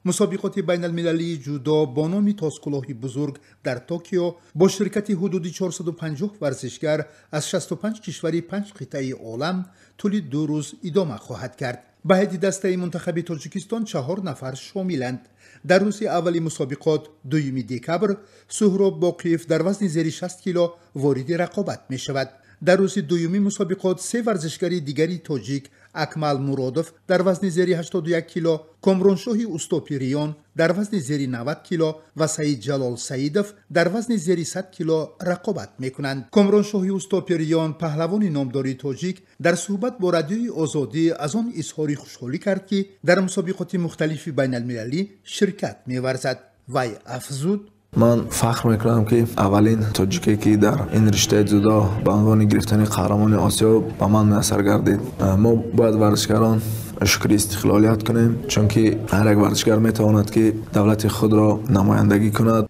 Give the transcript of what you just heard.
Мусобиқоти байналмилалии ҷудо бо номи Тоскулоҳи бузург дар Токио бо ширкати ҳудуди 450 варзишгар аз 65 кишвари панҷ қитъаи олам тӯли 2 рӯз идома хоҳад кард. Ба ҳайати дастаи мунтахаби Тоҷикистон 4 нафар шомиланд. Дар рӯзи аввали мусобиқот, 2 декабр, Суҳроб Боқиев дар вазни зери 60 кило вориди рақобат мешавад. Дар рӯзи дуюми мусобиқот се варзишгари дигари тоҷик, Акмал Муродов дар вазни зери 81 кило, Комроншоҳи Устопириён дар вазни зери 90 кило ва Саидҷалол Саидов дар вазни зери 100 кило рақобат мекунанд. Комроншоҳи Устопириён, паҳлавони номдори тоҷик, дар суҳбат бо Радиои Озодӣ аз он изҳори хушҳолӣ кард, ки дар мусобиқоти мухталифи байналмилалӣ ширкат меварзад. Вай афзуд: Ман фахр мекунам, ки аввалин тоҷике, ки дар ин риштаи ҷудо ба унвони гирифтани қаҳрамони Осиё ба ман муяссар гардид. Мо бояд варзишгарон шукри истиқлолият кунем, чунки ҳар як варзишгар метавонад, ки давлати худро намояндагӣ кунад.